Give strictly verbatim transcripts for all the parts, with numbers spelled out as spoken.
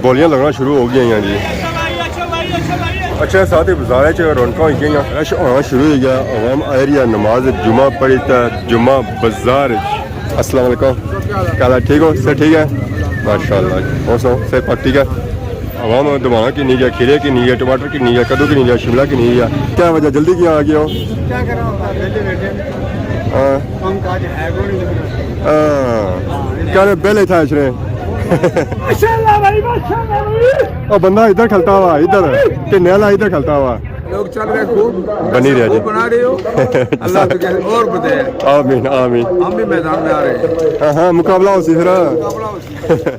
گولیاں لگنا شروع ہو گئی ہیں جی۔ اچھا، ساتھ ہی بازار چ رونقاں ہوئی گئیاں، رش ہونا شروع ہوئی گیا، عوام آئی رہی ہے نماز جمعہ پڑھی تے جمعہ بازار۔ السلام علیکم، کیا حال ہے؟ ٹھیک ہو؟ سر ٹھیک ہے؟ ماشاءاللہ۔ اور سناؤ، سر پاک ٹھیک ہے؟ عوام دوانا کنی گیا، کھیرے کنی گیا، ٹماٹر کنی گیا، کدو کنی گیا، شملہ کنی گیا؟ کیا وجہ، جلدی کیوں آ گئے ہو؟ کیا کرا ہوتا، ویلے بیٹھے ہیں۔ ہاں۔ کم کاج ہے کوئی نہیں۔ ہاں۔ کیا بل اتھا اچھنے؟ ماشاءاللہ بھائی، ماشاءاللہ بھائی۔ او بندہ ادھر کھلتا ہوا، ادھر۔ ٹنڈے والا ادھر کھلتا ہوا۔ لوگ چل رہے خوب۔ بنی رہے جی۔ خوب بنا رہے ہو۔ اللہ تو کہے اور بتائے۔ آمین، آمین۔ ہم بھی میدان میں آ رہے ہیں۔ ہاں، ہاں، مقابلہ ہو سی پھر۔ مقابلہ ہو سی۔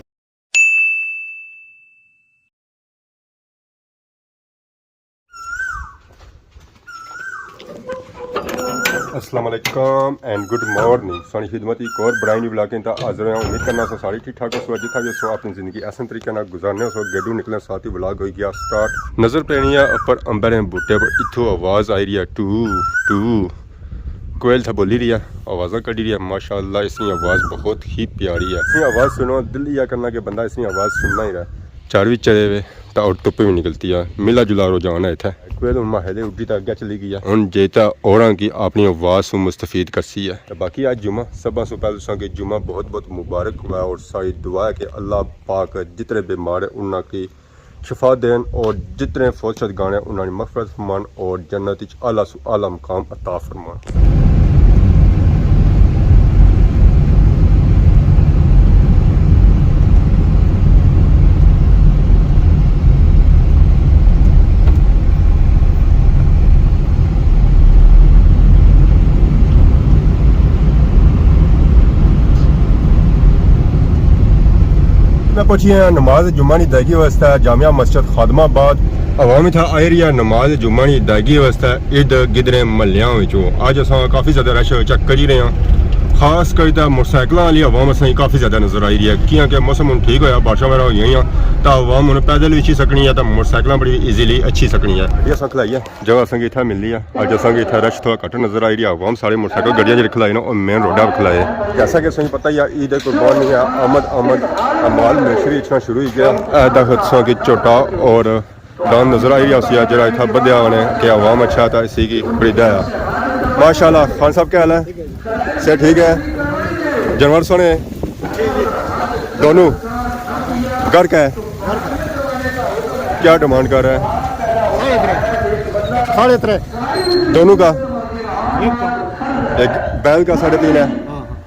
السلام علیکم اینڈ گڈ مارننگ۔ سانی خدمت ایک اور برائے نیو ولاگ کے تا حاضر ہوں۔ امید کرنا سو ساری ٹھیک ٹھاک ہو سو، جتھا بھی ہو سو اپنی زندگی احسن طریقے نال گزارنے ہو سو۔ گیڈو نکلنے ساتھ ہی ولاگ ہوئی گیا سٹارٹ۔ نظر پینی ہے اپر امبر ہیں بوٹے پر، اتھوں آواز آئی رہی ہے ٹو ٹو، کوئل تھا بولی رہی ہے، آوازاں کڈی رہی ہے۔ ماشاءاللہ اس کی آواز بہت ہی پیاری ہے۔ اس کی آواز سنو، دل یہ کرنا کہ بندہ اس کی آواز سننا ہی رہے۔ چار بھی چلے ہوئے۔ تے اور تپے بھی نکلتی ہے، ملا جلا رجحان ہے اتھے۔ کوئل ہن ماہے دے اڈی تے اگے چلی گئی ہے۔ ہن جے تے اوراں کی اپنی آواز سوں مستفید کرسی ہے۔ تے باقی اج جمعہ، سبھاں سوں پہلے تساں کی جمعہ بہت بہت مبارک ہوئے، اور ساری دعا ہے کہ اللہ پاک جتنے بیمار ہیں انہاں کی شفا دین، اور جتنے فوت شدگان ہیں انہاں کی مغفرت فرمان، اور جنت وچ اعلیٰ سوں اعلیٰ مقام عطا فرمان۔ میں پہنچی ہاں نماز جمعہ نی ادائیگی واسطے جامع مسجد خادم آباد۔ عوام اتھا آئی رہی ہے نماز جمعہ نی ادائیگی واسطے۔ عید گدرے محلیاں وچوں اج اساں کافی زیادہ رش چیک کری رہے ہاں، خاص کر تے موٹرسائیکلاں والی عوام اساں کی کافی زیادہ نظر آئی رہی ہے، کیونکہ موسم ہن ٹھیک ہویا، بارشاں وغیرہ ہوئی ہیں، تاں عوام ہن پیدل وی اچھی سکنی ہے تاں موٹرسائیکلاں بڑی ایزیلی اچھی سکنی ہے۔ یہ اساں کھلائی ہے، جگہ اساں کی اتھا ملنی ہے۔ اج اساں کی اتھا رش تھوڑا گھٹ نظر آئی رہی ہے، عوام سارے موٹرسائیکل گڈیاں چ رکھ لائے نے اور مین روڈا پر کھلائے۔ جیسا کہ تساں کی پتہ ہی ہے، عید قربانی ہے، آمد آمد، مال میشری اچھنا شروع ہوئی گیا۔ اے دخت تساں کی جھوٹا اور داند نظر آئی رہیا ہوسی، جیڑا اتھا بدھیا ہونے کہ عوام اچھا تھا اسی کی خریدا ہے۔ ماشاءاللہ، خان صاحب کیا حال ہے؟ صحت ٹھیک ہے؟ جانور سونے؟ دونوں؟ گھر کا ہے؟ کیا ڈیمانڈ کر رہا ہے؟ ساڑھے ترے۔ دونوں کا؟ ایک بیل کا ساڑھے تین ہے۔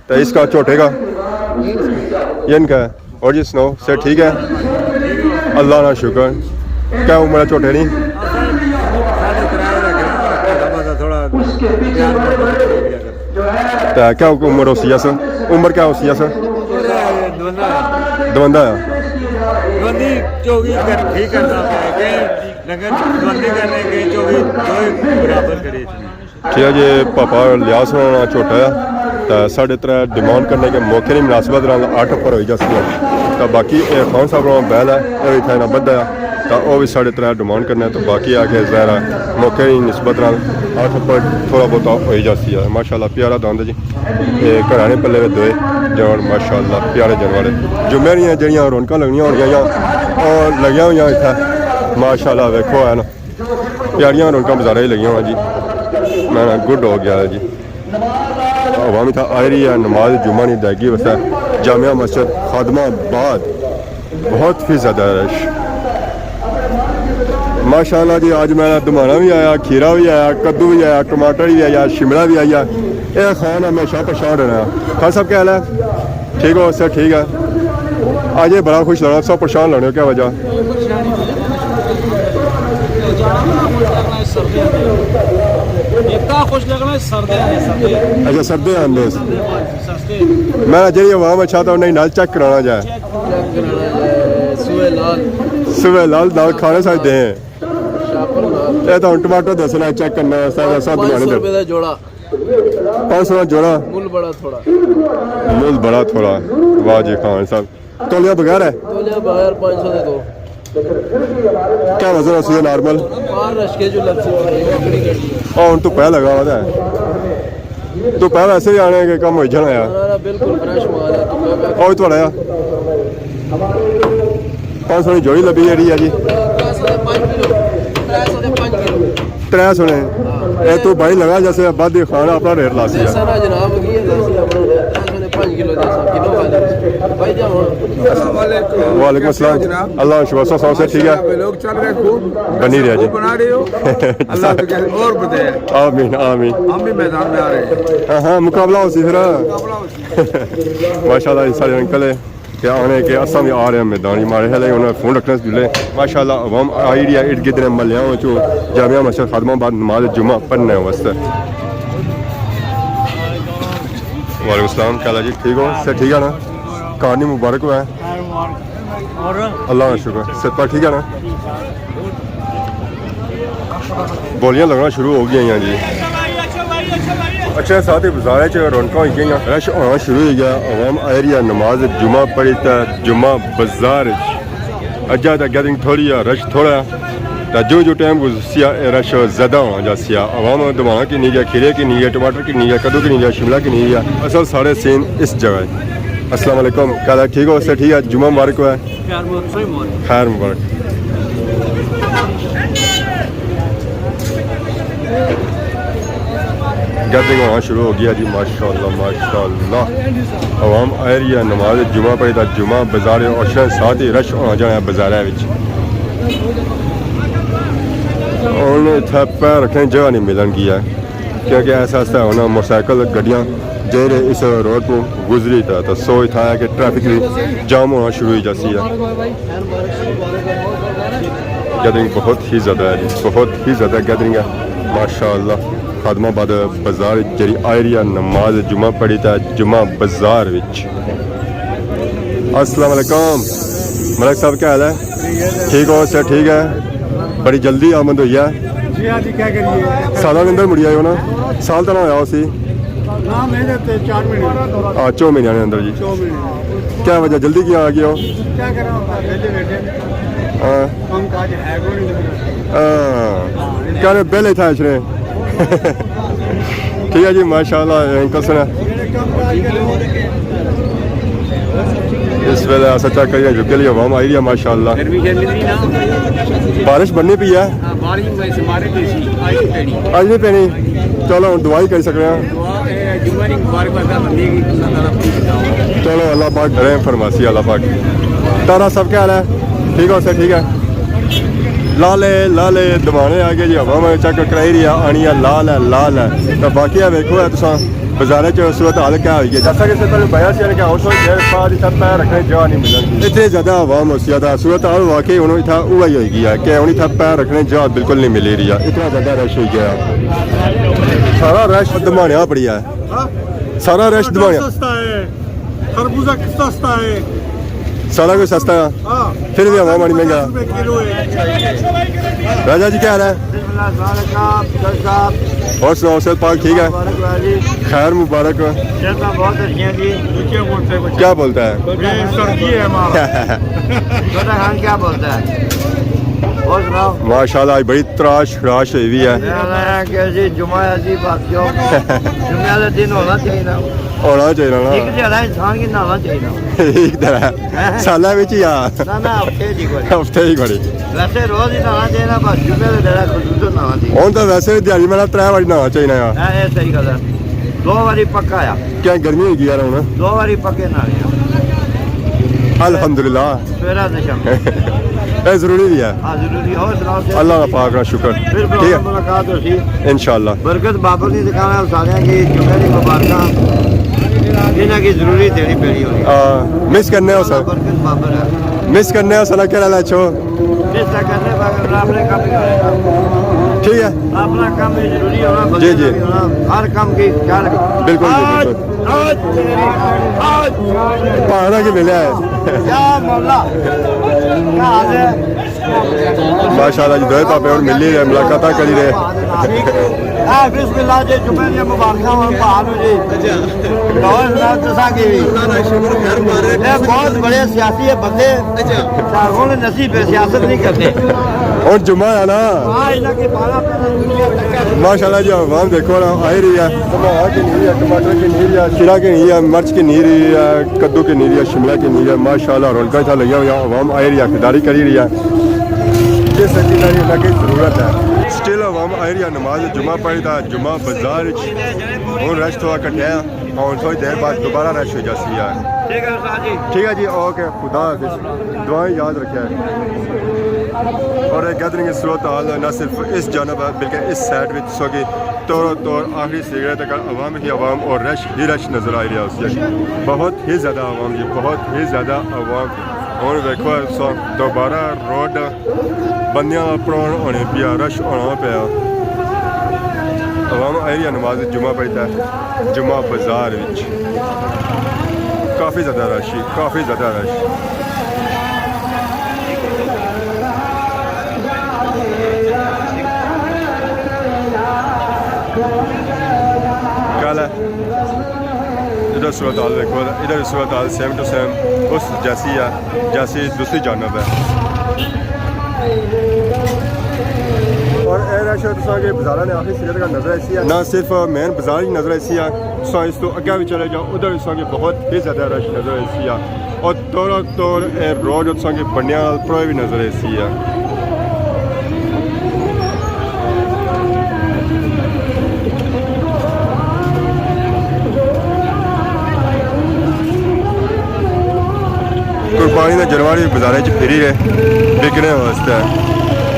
تو اس کا چھوٹے کا؟ یہ ان کا ہے۔ اور جی سناؤ، صحت ٹھیک ہے؟ اللہ نا شکر۔ کیا عمر ہے چھوٹے نی؟ تو کیا عمر ہوسی اس؟ عمر کیا ہوسی اس؟ دوندہ ہے۔ ٹھیک ہے جی، پاپا لیاس ہونا چھوٹا ہے، تے ساڑھے ترے ڈیمانڈ کرنے کے موقع نی مناسبت نال اٹھ پر ہوئی جاسی ہے۔ تے باقی اے خان صاحب ہونا بیل ہے، اے وی اتھا انہاں بدھا ہے، تے او وی ساڑھے ترے ڈیمانڈ کرنے، تے باقی آ کے ظاہر ہے موقع نی نسبت نال اٹھ پر تھوڑا بہت ہوئی جاسی ہے۔ ماشاءاللہ پیارا داند ہے جی، اے گھراں نے پلے ہوئے دوئے جانور، ماشاءاللہ پیارے جانور ہے۔ جمعے نیاں جیڑیاں رونقاں لگنیاں ہونیاں یا، او لگیاں ہویاں اتھا، ماشاءاللہ ویکھو ہے نا۔ پیاریاں رونقاں بازاراں اچ لگیاں ہویاں جی۔ میں نا گڈ ہو گیا ہے جی۔ عوام اتھا آئی رہی ہے نماز جمعہ نی ادائیگی واسطے۔ جامع مسجد خادم آباد، بہت ہی زیادہ رش۔ ماشاءاللہ جی، اج میں نا دمانا وی آیا، کھیرا وی آیا، کدو وی آیا، ٹماٹر وی آیا، شملہ وی آیا۔ اے خان ہمیشہ پریشان رہنا۔ خان صاحب کیا حال ہے؟ ٹھیک ہو؟ سر ٹھیک ہے۔ اج یہ بڑا خوش لگنا، سب پریشان لگنے ہو، کیا وجہ؟ اتنا خوش لگنا ہے، سردے آنے، سردے۔ اچھا، سردے آنے۔ سردے آنے، سستے۔ میں جی عوام اچھا تو نہیں نال چیک کرانا جائے۔ چیک کرانا جائے، سوہے لال۔ سوہے لال نال کھانے سارے دے ہیں۔ شاپر نال۔ اے تو ہن ٹماٹر دسنا، چیک کرنا ہے، سارا سب پانچ سو دے۔ روپے دا جوڑا۔ پانچ سو دا جوڑا۔ مل بڑا تھوڑا۔ مل بڑا تھوڑا۔ واہ جی خان صاحب۔ تولیا بغیر ہے؟ تولیا بغیر پانچ سو دے دو۔ کیا وزن ہے اس کا نارمل؟ باہر رش کے جو لگتی ہے، بڑی گڈی ہے۔ او، ہن تو پہلا لگا ہوا ہے۔ تو پہلا ایسے ہی آنے کے کم ہو جانا ہے۔ نہ، نہ، بالکل فریش مال ہے، تو پہلا۔ او، تھوڑا جہا۔ پانچ سو نی جوڑی لبھی جیڑی ہے جی۔ ترے سو نے۔ اے تو بھائی لگا جیسے ابا دی خان اپنا ریٹ لاسی ہے۔ السلام علیکم۔ وعلیکم السلام۔ اللہ کا شکر، سب سے ٹھیک ہے۔ لوگ چل رہے خوب۔ بنی رہے جی۔ خوب بنا رہے ہو۔ اللہ تو کہہ اور بتائے۔ آمین، آمین۔ ہم بھی میدان میں آ رہے ہیں۔ ہاں، ہاں، مقابلہ ہو سی پھر۔ مقابلہ ہو سی۔ ماشاءاللہ، یہ سارے انکل ہے۔ کیا آنے کہ اساں بھی آ رہے ہیں میدان، مارے ہے انہاں فون رکھنے سے جلے۔ ماشاءاللہ، عوام آئی رہی ہے ارد گرد نے محلیاں وچوں جامع مسجد خادم آباد نماز جمعہ پڑھنے واسطے۔ وعلیکم السلام، کیا حال ہے جی؟ ٹھیک ہو؟ سر ٹھیک ہے نا؟ کار نی مبارک ہوا ہے۔ اللہ کا شکر، سر پر ٹھیک ہے نا؟ بولیاں لگنا شروع ہو گئی ہیں جی۔ اچھا، ساتھ ہی بازار چ رونقاں ہوئی گئیاں، رش ہونا شروع ہو گیا۔ عوام آئی رہی ہے نماز جمعہ پڑھی تے جمعہ بازار وچ۔ اجا تے گیدرنگ تھوڑی ہے، رش تھوڑا ہے۔ تے جو جو ٹائم گزرسی ہے، اے رش زیادہ ہونا جاسی ہے۔ عوام دوانا کنی گیا، کھیرے کنی گیا، ٹماٹر کنی گیا، کدو کنی گیا، شملہ کنی گیا۔ اصل سارے سین اس جگہ ہے۔ السلام علیکم، کیا حال ہے؟ ٹھیک ہو؟ سر ٹھیک ہے؟ جمعہ مبارک ہوا ہے۔ خیر مبارک، صحیح مبارک۔ خیر مبارک۔ گیدرنگ ہونا شروع ہو گیا جی، ماشاءاللہ، ماشاءاللہ۔ عوام آئی رہی ہے نماز جمعہ پڑھی تے جمعہ بازار اوشن ساتھ ہی رش ہونا جانا ہے بازار وچ۔ ہن اتھے پیر رکھنے جگہ نہیں ملن گئی ہے، کیونکہ ایسا ایسا ہونا موٹر سائیکل گڈیاں جیڑے اس روڈ کو گزری تھا تو سو اتھا ہے کہ ٹریفک بھی جام ہونا شروع ہو جاسی ہے۔ گیدرنگ بہت ہی زیادہ ہے جی، بہت ہی زیادہ گیدرنگ ہے۔ ماشاءاللہ، خادم آباد بازار جڑی آئی رہی ہے نماز جمعہ پڑھی تے جمعہ بازار وچ۔ السلام علیکم ملک صاحب، کیا حال ہے؟ ٹھیک ہو؟ سر ٹھیک ہے؟ بڑی جلدی آمد ہوئی ہے۔ جی ہاں جی، کیا کریے؟ سالاں دے اندر مڑی آئے ہو نا؟ سال تو نہ ہویا اسی۔ ہاں، میں تے چار مہینے۔ آ، چو مہینے نے اندر جی۔ چو مہینے۔ کیا وجہ جلدی کیوں آ گئے ہو؟ کیا کراں، ویلے بیٹھے۔ ہاں۔ کم کاج ہے کوئی نہیں۔ ہاں۔ کیا بیل اتھا اچھنے؟ ٹھیک ہے جی، ماشاءاللہ، انکل سنا۔ اس ویلے اسا چیک کریے، جھکے لیے عوام آئی رہی ہے، ماشاءاللہ۔ گرمی شرمی نہیں نا۔ بارش بننی پئی ہے۔ ہاں، بارش میں سے مارے پئی سی، آج نہیں پینی۔ آج نہیں پینی۔ چلو، ہن دعا ہی کری سکنے ہاں۔ دعا، اے، جمعہ دی مبارکباد ہے بندے کی، اللہ تعالیٰ خوش نہ ہو۔ چلو، اللہ پاک رحم فرماسی، اللہ پاک۔ تارا صاحب، کیا حال ہے؟ ٹھیک ہو سر؟ ٹھیک ہے۔ لالے، لالے، دمانے آ گئے جی، ہوا میں چیک کرائی رہی ہے، آنی ہے، لال ہے، لال ہے۔ تو باقی ہے، ویکھو ہے تساں۔ بازارے چ صورت حال کیا ہوئی ہے؟ جیسا کہ اسے پہلے بیا سی کہ اس وقت میرے پاس اتھا پیر رکھنے جگہ نہیں ملن دی۔ اتنی زیادہ عوام ہوسی ہے، صورت حال واقعی ہن اتھا اوہی ہوئی گئی ہے کہ ہن اتھا پیر رکھنے جگہ بالکل نہیں ملی رہی ہے، اتنا زیادہ رش ہوئی گیا۔ سارا رش دمانیا پڑیا ہے۔ ہاں؟ سارا رش دمانیا۔ سستا ہے، خربوزہ سستا ہے۔ سارا کچھ سستا ہے۔ ہاں۔ پھر بھی ہوا پانی مہنگا۔ پچاس روپے کلو ہے۔ راجہ جی، کیا حال ہے؟ بسم اللہ، السلام علیکم، ڈاکٹر صاحب۔ اور سناؤ، صحت پاک ٹھیک ہے؟ مبارک ہو جی۔ خیر مبارک۔ صحت بہت اچھی ہے جی۔ کیا بولتا ہے؟ یہ سردی ہے ہمارا۔ چھوٹا خان کیا بولتا ہے؟ اور سناؤ۔ ماشاءاللہ، آج بڑی تراش خراش ہوئی ہوئی ہے۔ میں کہا کہ جی جمعہ ہے جی، بس جو جمعہ والے دن ہونا چاہیے نا۔ ہونا چاہیے نا۔ ایک جڑا انسان کی نہانا چاہیے نا۔ ایک طرح۔ سالہ وچ ہی آ۔ نہ، نہ، ہفتے دی کوئی۔ ہفتے دی کوئی۔ ویسے روز ہی نہانا چاہیے نا، بس جمعے دے جڑا خصوصاً نہانا چاہیے۔ ہن تاں ویسے دیہاڑی میں ترے واری نہانا چاہیے نا یار۔ ہاں، اے صحیح گل ہے۔ دو واری پکا آ۔ کیا گرمی ہوئی گئی یار ہن؟ دو واری پکے نہانے آ۔ الحمدللہ۔ سویرا تے شام۔ اے ضروری بھی ہے۔ ہاں، ضروری ہے۔ اور سناؤ، صحت اللہ ٹھیک؟ پاک نا شکر۔ پھر ٹھیک ہے۔ ملاقات ہو سی۔ انشاءاللہ۔ برکت بابر دی دکان ہے، سارے کی جمعے دی مبارکاں۔ انہاں کی ضروری دینی پینی ہونی۔ ہاں، مس کرنے ہو سر۔ برکت بابر ہے۔ مس کرنے ہو سر، کہڑا لاچو؟ مس نہ کرنے، مگر اپنے کام ہی کرے۔ ٹھیک ہے۔ اپنا کام بھی ضروری ہونا، جی، بندے جی۔ کا بھی ہونا، ہر کام کی خیال رکھو۔ بالکل جی، بالکل۔ آج، آج، آج۔ پہاڑا کی ملیا ہے۔ یا مولا، کیا حال ہے؟ ماشاءاللہ جی، دوئے پاپے ہن ملی رہے، ملاقاتاں کری رہے۔ ہاں، بسم اللہ جی، جمعے دی مبارکاں ہون بحال ہو جی۔ اور سناؤ تساں کی بھی۔ اے بہت بڑے سیاسی ہے بندے۔ ساروں نے نصیب ہے، سیاست نہیں کرتے۔ ہن جمعہ ہے نا۔ ماشاءاللہ جی، عوام دیکھو نا، آئی رہی ہے۔ ٹماٹر گھنی رہی ہے، ٹماٹر گھنی رہی ہے، کھیرا گھنی رہی ہے، مرچ گھنی رہی ہے، کدو گھنی رہی ہے، شملہ گھنی رہی ہے۔ ماشاءاللہ رونقاں اتھا لگیاں ہوئیاں، عوام آئی رہی ہے، خریداری کری رہی ہے۔ جس سچی نا انہاں کی ضرورت ہے۔ سٹل عوام آئی رہی ہے، نماز جمعہ پڑھی دا، جمعہ بازار وچ۔ ہن رش تھوڑا گھٹیا ہے، ہن تھوڑی دیر بعد دوبارہ رش ہو جاسی ہے۔ ٹھیک ہے جی، اوکے، خدا حافظ، دعائیں یاد رکھیا ہے۔ اور یہ گیدرنگ صورت حال نہ صرف اس جانب ہے بلکہ اس سائیڈ بھی تساں کی طور طور آخری سگریٹ تک عوام ہی عوام اور رش ہی رش نظر آئی رہا اس سے۔ بہت ہی زیادہ عوام جی، بہت ہی زیادہ عوام۔ ہن ویکھو سو دوبارہ روڈ بندیاں نا پرون ہونے پیا، رش ہونا پیا۔ عوام آئی رہی ہے نماز جمعہ پڑھتا ہے جمعہ بازار وچ۔ کافی زیادہ رش ہی، کافی زیادہ رش۔ کیا حال ہے؟ ادھر صورت حال دیکھو، ادھر صورت حال سیم ٹو سیم اس جیسی ہے جیسی دوسری جانب ہے۔ اور اے رش تساں کے بازاراں نے آخری سرے تک نظر ایسی ہے، نہ صرف مین بازار ہی نظر ایسی ہے، تساں اس تو اگے بھی چلے جاؤ، ادھر تساں کے بہت ہی زیادہ رش نظر ایسی ہے۔ اور طور طور اے روڈ تساں کے بنیا نال پروے بھی نظر ایسی ہے۔ قربانی دے جانور وی بازاریں چ پھری رہے وکنے واسطے۔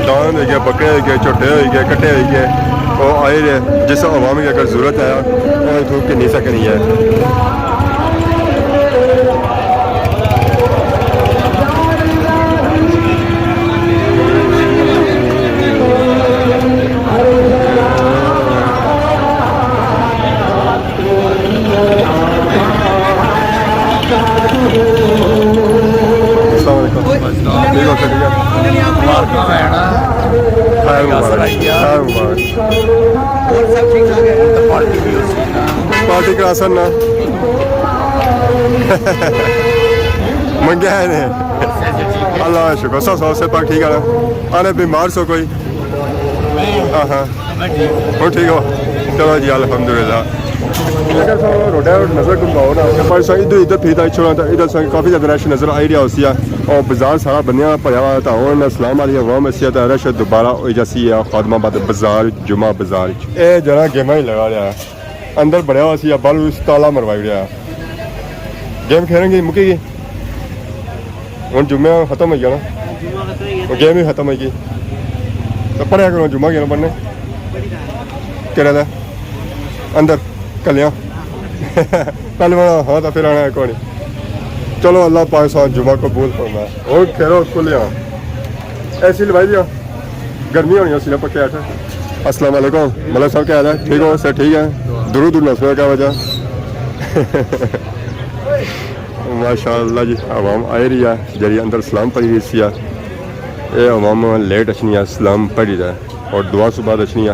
داند ہوئی گئے، بکرے ہوئی گئے، جھوٹے ہوئی گئے، کٹے ہوئی گئے، او آئی رہے۔ جس عوام کی اگر ضرورت ہے، او اتھوں گھنی سکنی ہے۔ السلام علیکم۔ ٹھیک ہو، ٹھیک ہے؟ خیر مبارک، خیر مبارک۔ پارٹی کرا سر نا۔ منگیا ہے نے۔ اللہ کا شکر، سو سو سے پاک ٹھیک ہے نا؟ آنے بیمار سو کوئی؟ ہاں ہاں۔ ہن ٹھیک ہو؟ چلو جی، الحمدللہ۔ اگر سو روڈا نظر گھماؤ نا، پر سو ادھر، ادھر پھرتا چھوڑا تھا، ادھر سو کافی زیادہ رش نظر آئی رہا ہوسی ہے۔ اور بازار سارا بنیا بھریا ہوا تھا۔ ہن اسلام آباد عوام حیثیت ہے، رش دوبارہ ہوئی جاسی ہے خادم آباد بازار، جمعہ بازار۔ اے جنا گیماں ہی لگا رہا ہے، اندر بڑیا ہوا سی، باہر اس تالا مروائی رہا ہے۔ گیم کھیلیں گے، مکی گئی۔ ہن جمعہ ختم ہوئی گیا نا؟ ہن گیم ہی ختم ہوئی گئی۔ تو پڑھیا کرو، جمعہ گیا نا پڑھنے۔ کہڑے دا؟ اندر کلیاں۔ پہلے والا ہاں، تو پھر آنا ہے کوئی نہیں۔ چلو، اللہ پاک ساتھ جمعہ قبول فرمائے۔ ہن کھیلو کلیاں۔ اے سی لوائی دیا۔ گرمی ہونی اسی نا پکے آٹھ۔ السلام علیکم ملک صاحب، کیا حال ہے؟ ٹھیک ہو؟ سر ٹھیک ہے؟ درود درود نہ سنو، کیا وجہ؟ ماشاءاللہ جی، عوام آئی رہی ہے، جڑی اندر سلام پڑھی رہی سی ہے۔ اے عوام لیٹ اچھنی ہے، سلام پڑھی رہا ہے اور دعا صبح اچھنی ہے۔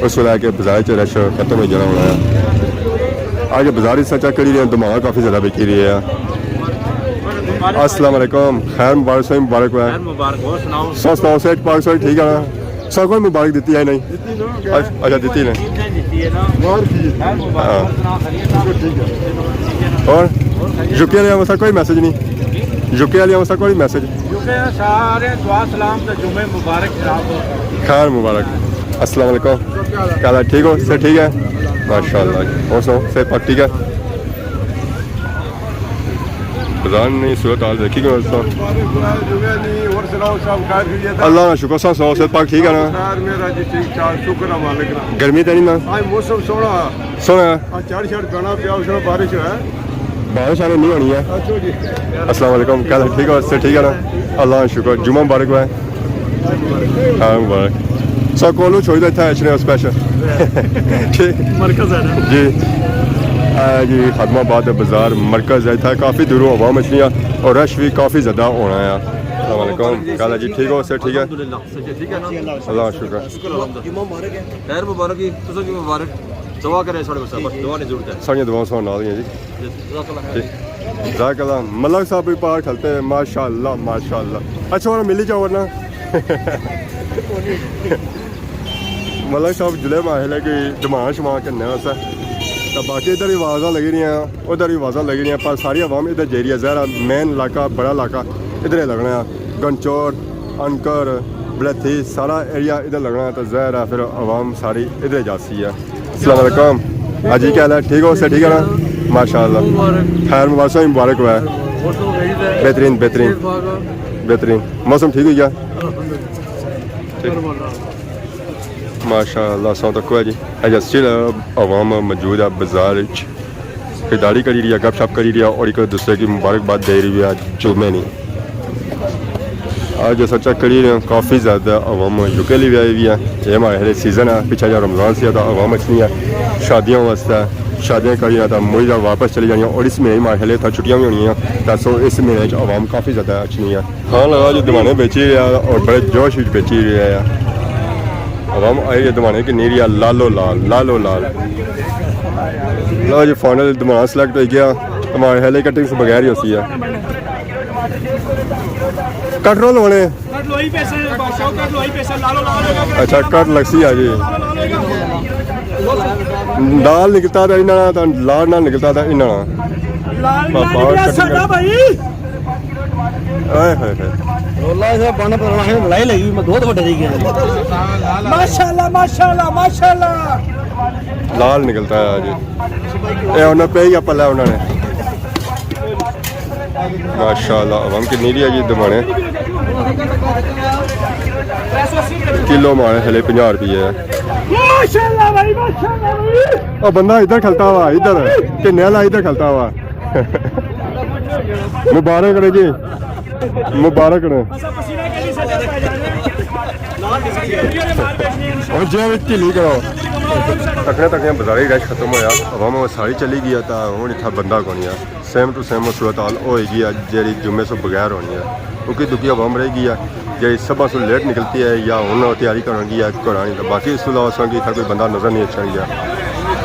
اس ویلے کہ بازار چ رش ختم ہو جانا ہونا ہے۔ آج بازار اس چیک کری رہے ہیں، دماغ کافی زیادہ بکی رہی ہے۔ السلام علیکم، خیر مبارک، سوئی مبارک ہوا۔ خیر مبارک، اور سناؤ؟ سو سناؤ، سیٹ پاک سوئی ٹھیک ہے نا؟ سب کو مبارک دیتی ہے نہیں؟ دیتی نا۔ اچھا، اچھا، دیتی نے۔ دیتی ہے نا۔ باہر کی ہے۔ خیر مبارک، ہاں۔ اور سنا، خیریت ہے؟ ٹھیک ہے۔ اور یو کے والے واسطے کوئی میسج نہیں؟ یو کے والے واسطے کوئی میسج؟ یو کے سارے دعا سلام تے جمعے مبارک جناب۔ خیر مبارک۔ السلام علیکم۔ کیا حال ہے؟ ٹھیک ہو؟ سب ٹھیک ہے؟ ماشاءاللہ۔ اور سناؤ، صحت پاک ٹھیک ہے؟ رمضان نی صورت حال دیکھی کنے اس طرح۔ مبارک ہوا ہے، جمعہ نی، اور سناؤ، سب خیر خیریت ہے؟ اللہ نا شکر، سب سناؤ، صحت پاک ٹھیک ہے نا؟ خیر مہر جی، ٹھیک ٹھاک، شکر ہے مالک نا۔ گرمی تے نہیں نا؟ آج موسم سوہنا ہے۔ سوہنا ہے۔ آج جھڑ شڑ پینا پیا، اس طرح بارش ہے۔ بارش آنے نہیں ہونی ہے۔ اچھا جی۔ السلام علیکم، کیا حال ہے؟ ٹھیک ہو؟ سب ٹھیک ہے نا؟ اللہ نا شکر، جمعہ مبارک ہوا ہے۔ ہاں، مبارک۔ سو کولو چھوڑی دے اتھا اچھنے اسپیشل۔ ٹھیک۔ مرکز ہے نا؟ جی۔ اے جی، خادم آباد بازار مرکز ہے، اتھا کافی دوروں عوام اچھنی ہے اور رش بھی کافی زیادہ ہونا ہے۔ السلام علیکم۔ کیا حال ہے جی؟ ٹھیک ہو؟ سب ٹھیک ہے؟ الحمدللہ۔ سب ٹھیک ہے نا؟ اللہ کا شکر۔ شکر الحمدللہ۔ جمعہ مبارک ہے۔ خیر مبارک جی، تساں کی مبارک۔ دعا کرے ساڑے واسطے، بس دعا نی ضرورت ہے۔ ساڑیاں دعاواں ساڑے نال ہی ہیں جی۔ جزاک اللہ خیر۔ جی۔ جزاک اللہ۔ ملک صاحب بھی باہر کھلتے ہیں، ماشاءاللہ، ماشاءاللہ۔ اچھا، اور ملی جاؤ ورنہ۔ ملک صاحب جلے ماحل ہے کہ دماغ شماغ کرنے واسطے۔ تو باقی ادھر ہی آوازاں لگی رہی ہیں، ادھر ہی آوازاں لگی رہی ہیں، پر ساری عوام ادھر جائی رہی ہے۔ ظاہر ہے مین علاقہ، بڑا علاقہ ادھر ہی لگنا ہے۔ گنچور، انکر، بلیتھی، سارا ایریا ادھر لگنا ہے، تو ظاہر ہے پھر عوام ساری ادھر جاسی ہے۔ السلام علیکم۔ ہاں جی، کیا حال ہے؟ ٹھیک ہو؟ سب ٹھیک ہے نا؟ ماشاء اللہ۔ مبارک۔ خیر مبارک، سب مبارک ہوا ہے۔ موسم غریب ہے۔ بہترین، بہترین۔ شیر باغ۔ بہترین۔ موسم ٹھیک ہوئی گیا؟ الحمدللہ۔ ٹھیک۔ ماشاء اللہ، السلام علیکم جی۔ اجا سٹل عوام موجود ہے بازار وچ، خریداری کری رہی ہے، گپ شپ کری رہی ہے اور ایک دوسرے کی مبارکباد دے رہی ہے جمعے نی۔ اج اساں چیک کری رہے ہیں، کافی زیادہ عوام یو کے لی بھی آئی ہوئی ہے۔ یہ ہمارے ہلے سیزن ہے، پچھا جا رمضان سی تو عوام اچھنی ہے شادیاں واسطے، شادیاں کری رہے تو مڑی جا واپس چلی جانی ہے۔ اور اس مہینے ہمارے ہلے تھا چھٹیاں بھی ہونی ہیں، تو سو اس مہینے چ عوام کافی زیادہ اچھنی ہے۔ ہاں لگا جی، دوانے بیچی رہیا اور بڑے جوش وچ بیچی رہیا ہے۔ عوام آئی ہے دوانے کی نہیں رہیا، لالو لال، لالو لال۔ لو جی، فائنل دوانا سلیکٹ ہو گیا۔ ہمارے ہیلے کٹنگ سے بغیر ہی ہوتی ہے۔ کٹ رول ہونے۔ کٹ لو ہی پیسے، بادشاہ، کٹ لو ہی پیسے، لالو لال ہوگا۔ اچھا، کٹ لگسی ہے جی۔ لالو لال ہوگا۔ لال نکلتا تھا انہاں نا، تو لال نہ نکلتا تھا انہاں نا۔ لال نہ بابا نکلا کٹنگ ساڈا کر بھائی۔ ہائے ہائے ہائے۔ رولا ایسا بن پر وہاں لڑائی لگی، میں دو دفعہ ڈری گیا۔ ماشاءاللہ، ماشاءاللہ، ماشاءاللہ۔ لال نکلتا ہے جی۔ اے انہاں پہ ہی پلے انہاں نے۔ ماشاءاللہ، عوام کتنی دی ہے جی دمانے۔ کلو مارے ہلے پنجاہ روپیے ہے۔ ماشاءاللہ بھائی، ماشاءاللہ بھائی۔ او بندہ ادھر کھلتا ہوا، ادھر۔ کنے والا ادھر کھلتا ہوا۔ مبارک رہے جی، مبارک رہے۔ اور جی وچ ڈھیلی کرو۔ تکڑے تکڑے بازاری رش ختم ہویا، عوام ساری چلی گئی ہے، تا ہن اتھا بندہ کونی ہے۔ سیم ٹو سیم صورت حال ہوئی گئی ہے، جیڑی جمعے سو بغیر ہونی ہے۔ اکی دکی عوام رہ گئی ہے، جیڑی سبھا سو لیٹ نکلتی ہے یا ہن تیاری کرن گئی ہے گھرانی، باقی اس تو علاوہ اساں کی اتھا کوئی بندہ نظر نہیں اچھا گیا۔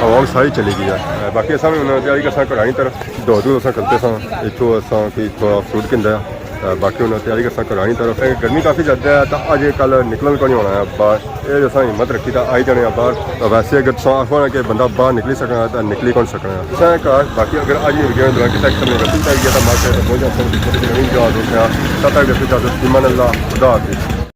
عوام ساری چلی گئی ہے۔ باقی اساں بھی ہن تیاری کرساں گھرانی طرف۔ دو دو اساں کھلتے ساں، اتھوں اساں کوئی تھوڑا فروٹ گھندا ہے۔ باقی ہن تیاری کرساں گھرانی طرف۔ گرمی کافی زیادہ ہے، تا اج کل نکلن کو نہیں ہونا ہے باہر۔ اے اساں ہمت رکھی تا آئی جانے آں باہر۔ ویسے اگر تساں آخو نا کہ بندہ باہر نکلی سکنا ہے، تا نکلی کون سکنا ہے۔ اساں گھر، باقی اگر اج نی ویڈیو دوران کسے قسم نے غلطی پائی گیا، تا معاف کرے، بہت زیادہ نویں جواب دوستاں۔ تب تک دیکھو اجازت، فی امان اللہ، خدا حافظ۔